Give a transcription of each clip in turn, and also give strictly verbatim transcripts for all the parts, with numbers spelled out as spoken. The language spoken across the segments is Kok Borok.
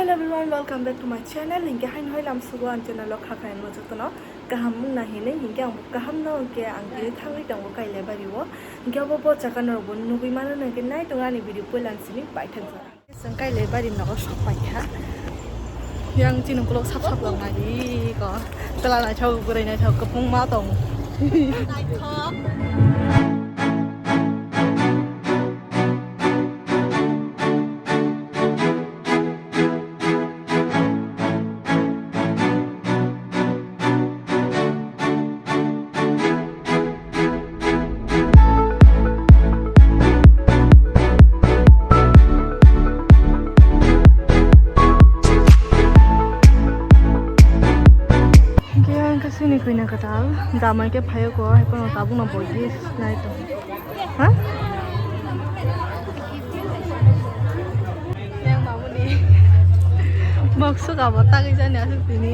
Hello everyone, welcome back to my channel. Hinkhe haino hai lam sugo ang channel o kha khainai jotono kaham wngna hinwi, hinkhe ang bo kaham no, hinkhe ang tini thangwi tongo Kailaibari o. Hinkhe obo bo chakano rok bo nugwi mano, hinkhe nai tongo ani video poilan simi paithak jora. Chwng Kailaibari nogo sok paikha. Yang chini ukulok sap sap long nai ko. Tela naithok, bwrwi naithok, kwbangma tong. Naithok. Hinkhe ang khe chini khuina kwtal, jamai khe phaio ko, hai phano tabukno boiwi nai tong. Ha? Yang mamuni. Bok suka bo tagwi jani aswk tini.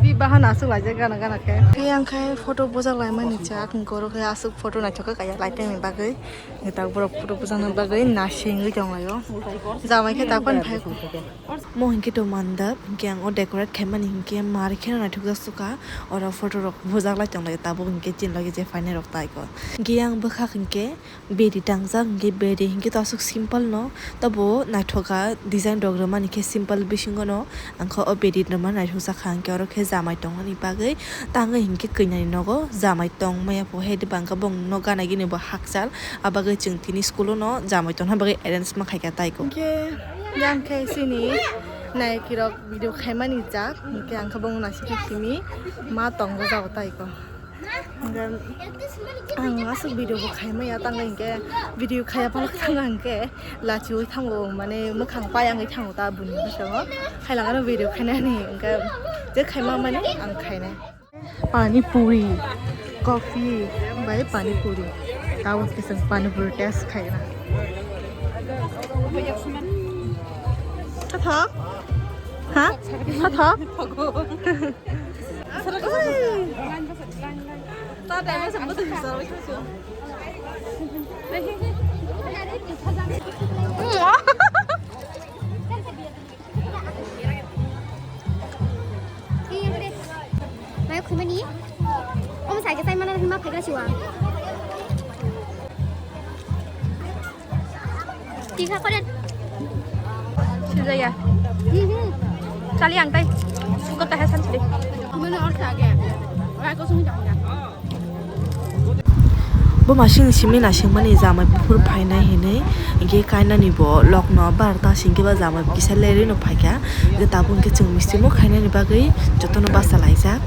Bi bahana aswk laijak gana gana khe. Yang khe photo bujak laimani chak, goro khe aswk photo naithok khe kaya lighting ni bagwi. Ngitak borok photo bujakna bagwi nasingwi tonglaio. Jamai khe takhon phai. Mo hinkhe to mandap, hinkhe ang o decorate khaimani hinkhe mar kheno naithokjak sukha, oro photo rok bujak lai tonglaio tabuk hinkhe chini logi je phainai rok tai ko. Hinkhe yang bwkhak hinkhe bedi tangjak, hinkhe bedi hinkhe to aswk simple no, tobo naithok kha design rok rwmani khe simple bisingo no, ang khe o bedi rwma naithokjak kha, hinkhe oro khe jamai tongmani bagwi tangwi hinkhe kwnani nogo jamai tongmaya pho, hai diba hinkhe bongni nok gana gini bo hakchal, abagwi chwng tini school o no jamai tongna bagwi arrange ma khaikha tai ko. Hinkhe yang khe chini naikirok video khaimani jak, hinkhe ang khe bongno naisingkhe simi ma tong bwjago tai ko. Hinkhe ang aswk video bo khaimaya tangwi hinkhe video khaiya phalak tangwi hinkhe lachiui thango, mane mwkhang payangwi thango ta buni bwskango. Khailangano video khainani hinkhe je khaima mani ang khainai. Pani puri, coffee bai pani puri. Tabuk kisa pani puri test khaina. Sathok? Ha? Sathok? Mai khumani. Om sai ke sai mana ma phagra siwa. Tikha kore. Sijaya. Hmm, hmm. Chali ang tai. Ko ta hai san chili. Mana or sa ge. Ora ko sung jang jang. Bo masing simi naisingmani jamai buphuru phainai hinwi, hinkhe kainani bo lokno barota singkhe ba jamai kisa lerwi no phaikha, hinkhe tabuk hinkhe chwng misti mo khainani bagwi jotono bachalaijak.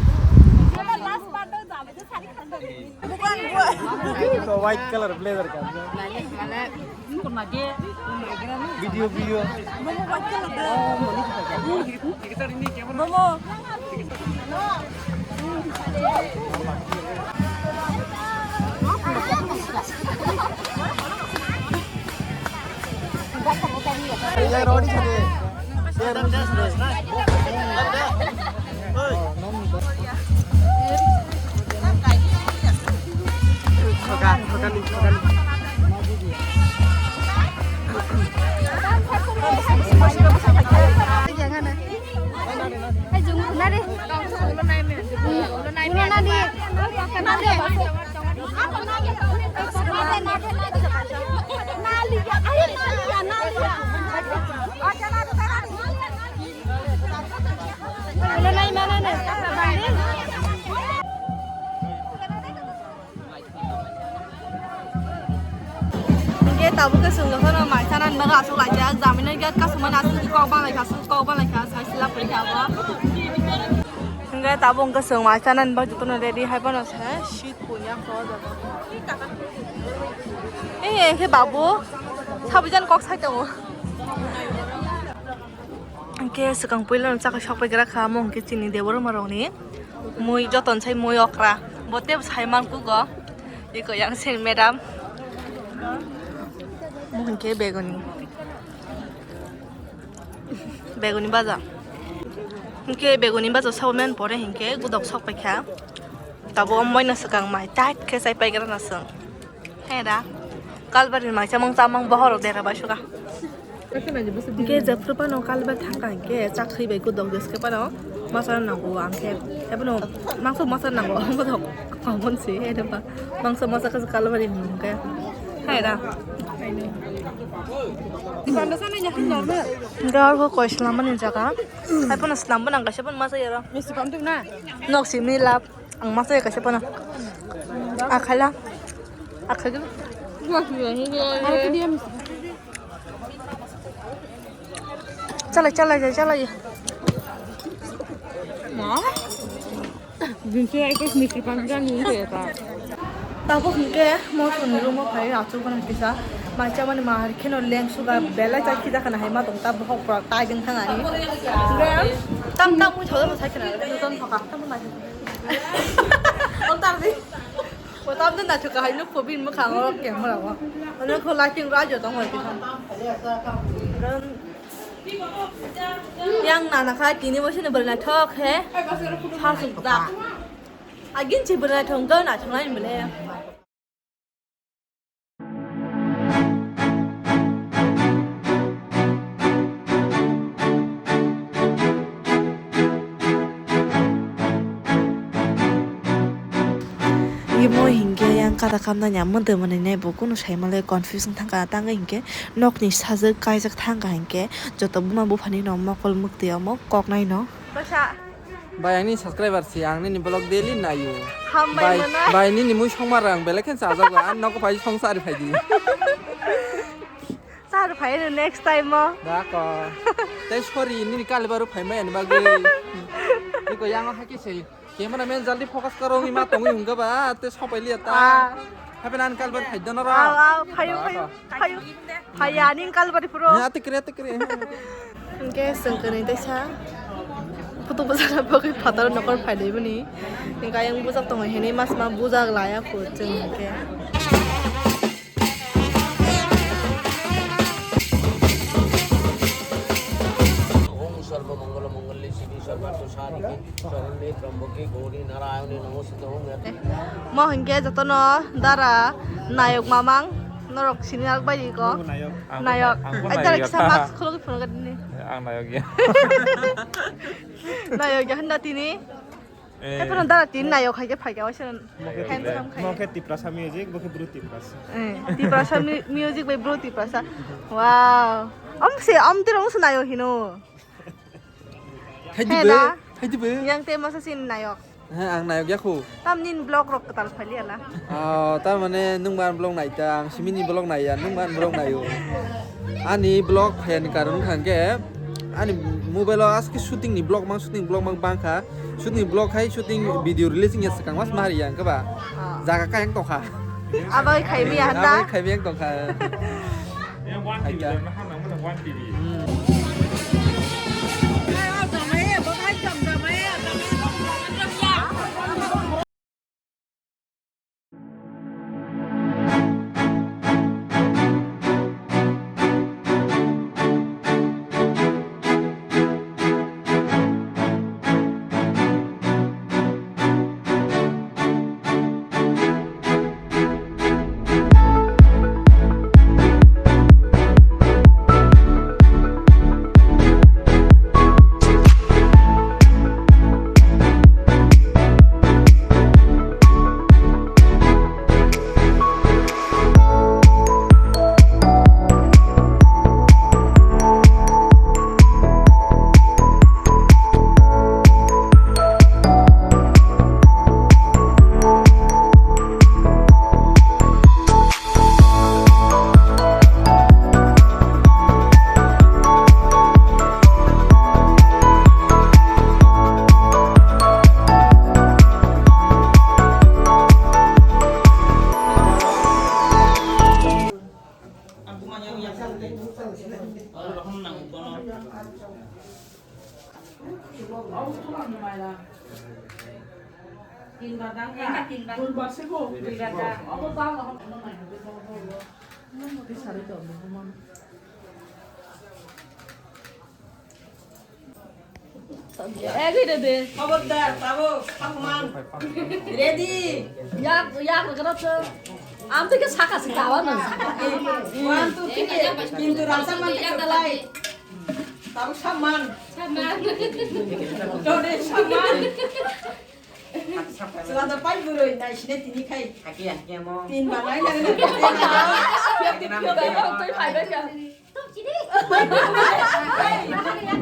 White color blazer ka. Video, video. Hingke tabuk ke chwng jotono mai chanani bagwi aswk laijak, jamino gate kasumani aswk kok banglaikha, aswk kok banglaikha, sai sila phaikha abo. Hingke tabuk hingke chwng mai chanani bagwi jotono ready hai phano se seat puya kho jaga. Ei, ei, khe babu, sabujan kok sai tongo. Hingke swkang puilano chakha sokpaigra kha, omo hingke chini Debbarma rokni mui, joton sai mui okra, bo tebo sai mankugo, eko yang sini madam, omo hingke beguni, beguni baja, hingke beguni baja sawi man pore hingke gudok sokpaikha, tabo omo boino swkang mai tight khe chaipaigranaswng. Heda, kalbari mai chamung chamung bohorok dera bai suka. Hingke jephru phano kalba thangkha hingke chakri bai kudok jeske phano masa nango ang khe. Hebono mangso masa nango, ang bodo kahamon se, hebono mangso masa kaisa kalba ri hwnka. Hai da. Hingke aro koi slamani jaga. Hai phano slambo nang kaisa phano masa yaro. Nok simi lap. Ang masa ya kaisa phano. Akhala. Akhala. Chalai, chalai, chalai. Ma? Binsi ekos mistri panjang ni ya ta. Tabuk hingke moso ni room o phai achuk bana kisa. Mai chamani ma hari kheno leng suga belai chai khida khana hai ma tong tabuk hok prak tai ding thang ani. Tam tam mui thoda sai khana. Tam tam thoka. Tam tam. Ontam di. Ontam di na chuka hai nuk pobin mukha ngo kem mura ngo. Ono ko lighting ra jo tong hoi kita. Yang nana kha tini bo sini berna thok he. Phasuk da. Agin chi berna thong go na thong ai mele. Imo hingke yang kata kamna nya mode mane nai bo kunu sai male confuse wng thangka tang hingke nokni sajak kaijak thangka hingke joto buma buphani no mokol mukti omo koknai no. Bai, ang nini subscriber si, ang nini vlog daily nayo. Hambai bai, mano. Bai, nini mui songma rang belai khe chajago, ang nogo phai songsa ari phaidi. Sar phai no next time mo. Da ko. Tei sorry, nini kalibaru phai maya ni bagwi. Iko yang hakhe sei. Camera man jaldi focus karo, wngwi ma tongwi hwnga ba, te sopai liya ta. Ah. Hape nan kalbar phai dono ro. Aw, aw, phayo, phayo, phayo. Phaiya, ning kalbari phuro. Ya, tikre, tikre. Hingke sengkani teisa. Putu bujak na bagwi phataro nokor phailai bini. Hingke ayang bujak tongo hini mas ma bujak laya kho chwng hingke. Om sarva mangala mangali siddhi sarva sadhike. Mo hingke jotono dara nayok mamang norok sini nayok bai ko. Nayok. Ang bo nayok. Ang bo nayok. Ai dara nayok kisa ya. Mask khulugwi phunukha dini. Ang nayok ya. Nayok ya hwnda tini. Eh. Ai phano dara tini nayok hai khe phai kha waisa. Handsome khai. Mo khe Tiprasa music, bo khe Bru Tiprasa. Eh, Tiprasa mu-, music bai Bru Tiprasa. Wow. Om se, om tiro se nayok hino. Thaidi be, thaidi be. Yang te masa sin nayok. He, ang nayok ya khu. Tam nin vlog rok kwtal phali ala. Oh, tar mane nung ban vlog nai ta, ang simi ni vlog nai ya, nung ban vlog nai o. Ani vlog phaini karon khangke, ani mobile o aski shooting ni vlog mang, shooting vlog mang bangkha. Shooting vlog hai shooting video releasing ya swkang mas mahari ya, kaba? Ah. Jaga kayang tokha. Abai khai mi ya handa? Abai khai mi yang tokha. Aita. Hmm. Egi de de. Khobordar, tabuk, Fakhman. Ready. Yak, yak, rwgwno chwng. Ang tei khe saka se gawa no. One, two, three. Kintu rasa man khe supply. Tau saman. Saman. Dode saman. Selada pai buroi nai sine tini khai. Hake hake mo. Tin ba nai nang nang. Hake nang nang. Tei phai bai kha.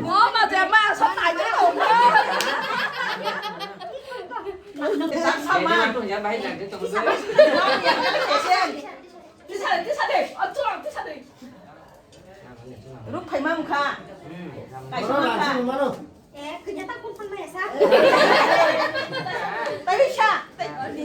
O ma je ma sa tai je. Saman. Ya bai jang de to. Tisa de, tisa de. Achu tisa de. Ruk phai ma mkha. Kaisa ma mkha. Eh, kanya ta kun phang maya sa.